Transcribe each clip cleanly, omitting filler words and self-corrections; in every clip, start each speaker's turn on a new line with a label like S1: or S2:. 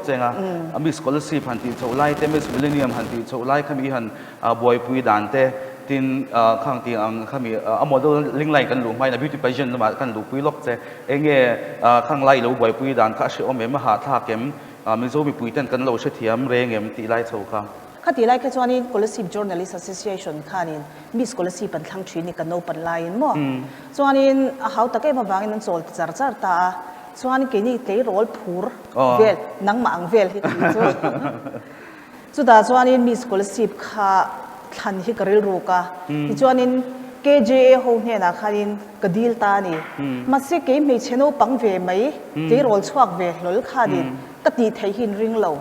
S1: cheng a, Miss Kolasib han tih chhoh lai te, Miss Millennium han tih chhoh lai khami han buaipui dan te, tin khang tih ang khami a modelling line kan luh hmain a beauty pageant lamah kan luhpui lawk che, enge khang lai i lo buaipui dan kha a hrehawm em, a hahthlak em, Mizo mipui ten kan lo hrethiam reng em tih lai chho kha.
S2: Khati lai kha chuanin Kolasib Journalist Association khanin Miss Kolasib an thlang thin i kan naupan laiin maw chuanin a hau tak em avangin an chawl ta char char ta a, chuan keini tleirawl phur vel nangmah ang vel hi tih chu chutah chuanin Miss Kolasib kha thlan hi ka rilruk a, tichuanin KJA ho hnenah khanin ka dil ta a ni. Mahse kei hmeichhe naupang ve mai tleirawl chhuak ve hlawl khanin ka tih theih hi in ring lo.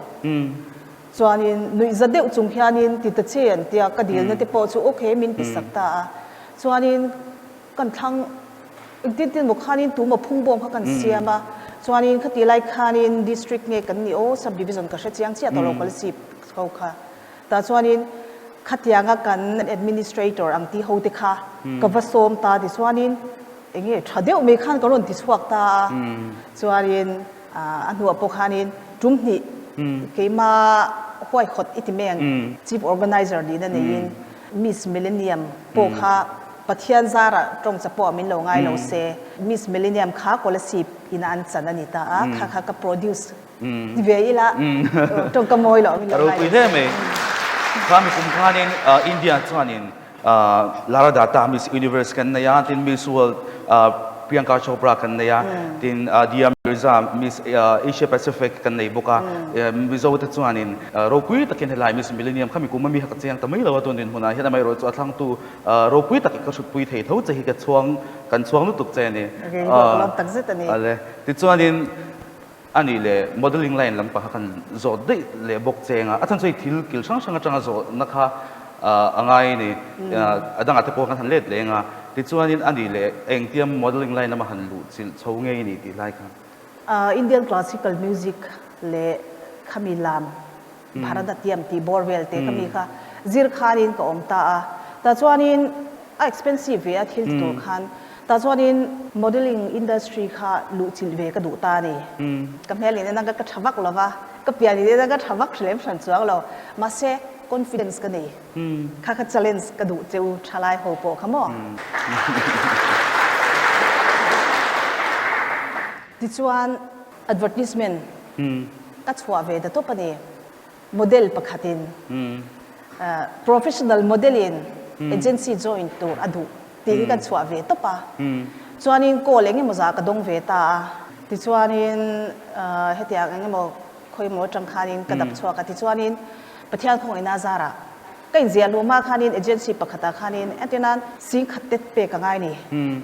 S2: Chuanin nuih za deuh chung hianin ti ta che an tia ka dilna te pawh chu okay min ti sak ta a. Chuanin kan thlang engtin tin maw khanin tu maw phung bawm kha kan siam a. Chuanin khati lai khanin district nge kan nih aw sub division ka hre chiang chiah tawh lo kal sip ho kha. Tah chuanin khatianga kan administrator ang ti ho te kha ka va sawm ta tichuanin enge tha deuh mai khan ka rawn ti chhuak ta a. Chuanin A hnuah pawh khanin tum hnih keima huaihawt i ti mai ang, Chief Organizer nihna neiin Miss Millennium pawh kha Pathian zarah tawng cha pawh min lo ngai lo se, Miss Millennium kha Kolasib ina an chan a ni ta a, kha kha ka produce ti ve ila tawng ka mawi loh min lo ngai lo se.
S1: A ropui hle mai. Kha mikum khanin India chuanin Lara Dutta Miss Universe kan nei a, tin Miss World Priyanka Chopra kan nei a, tin Dia Mirza Miss Asia Pacific kan nei bawk a. Mizo te chuanin ropui takin helai Miss Millennium kha mikum ami kha ka chiang ta mai lo a, tun dinhmunah hian amaherawhchu a thlangtu ropui tak ka hrutpui thei tho che hi ka chhuang kan chhuang lutuk che a ni. Ale tichuanin a nih leh modelling line lam pakha kan zawh daih leh bawk cheng a, a chhan chu hei thil kil hrang hrang atanga zawhna kha a ngai a ni, a dangah te pawh kan han let leng a, tichuanin a nih leh engtia modelling line lama han luh chilh chho ngei a ni tih lai kha.
S2: Indian classical music leh khami lam Bharatanatyam tih bawr vel te khami kha zir khanin ka awm ta a, tah chuanin a expensive ve a thil ti tur khan Tah chuanin modelling industry kha luhchilh ve ka duh ta a ni. Ka hmel in enang ka tha vak lo va, ka pian in enang ka tha vak hrelem hran chuang lo. Mahse confidence ka nei. Kha kha challenge ka duh che u thalai ho pawh kha maw? Tichuan advertisement ka chhuah ve ta tawp a ni. Model pakhatin professional model in agency join tur a duh tih hi kan chhuah ve tawp a. Chuanin call eng emaw zah ka dawng ve ta a. Tichuanin hetiang eng emaw khawi emaw atang khanin ka dap chhuak a. Tichuanin Pathian khawngaihna zarah ka inziah luh hma khanin agency pakhatah khanin entirnan singkhat te pek a ngai ni.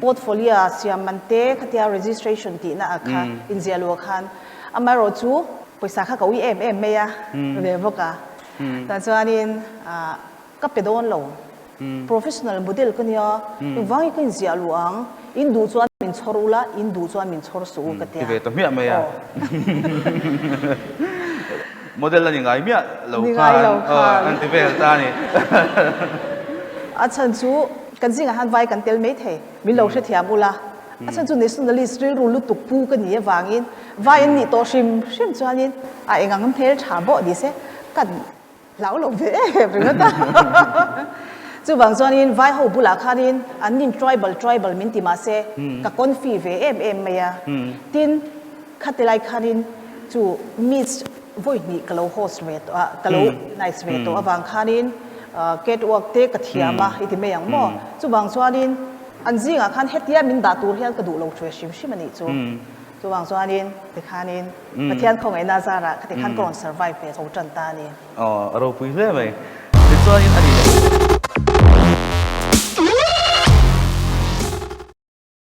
S2: Portfolio siam man te khatia registration tihna ah kha inziah luh ah khan amaherawhchu Pawisa kha ka ui em em mai a ve bawk a, tah chuanin ka pe dawn lo, professional model ka nia, engvang hi ka inziah luh ang, in duh chuan min chhawr ula, in duh chuan min chhawr suh u ka ti a.
S1: Ti ve ta hmiah mai a, model a ni ngai miah lo khan an ti vel ta a ni.
S2: A chhan chu kan zingah hian vai kan tel maithei, min lo hrethiam ula. A chhan chu nationalist rilru lutuk pu ka ni avangin vai an nih tawh hrim hrim chuanin a eng ang hmel tha bawh ni se kan hlau lo ve em ringawt a. Chuvang chuanin vai ho bulah khanin an nin tribal tribal min ti mah se ka confi ve em em mai a. Tin, khati lai khanin chu miss vawi hnih ka lo host ve tawh a, ka lo organize ve tawh avang khanin catwalk te ka thiam a i ti mai ang maw. Chuvang chuanin An zingah khan hetia min dah tur hian ka duh lo thu hrim hrim a nih chu. Chuvang chuanin tikhanin Pathian khawngaihna zarah ka tikhan ka rawn survive ve tho tan ta a ni.
S1: Aw, a ropui hle mai. Tichuanin a ni leh.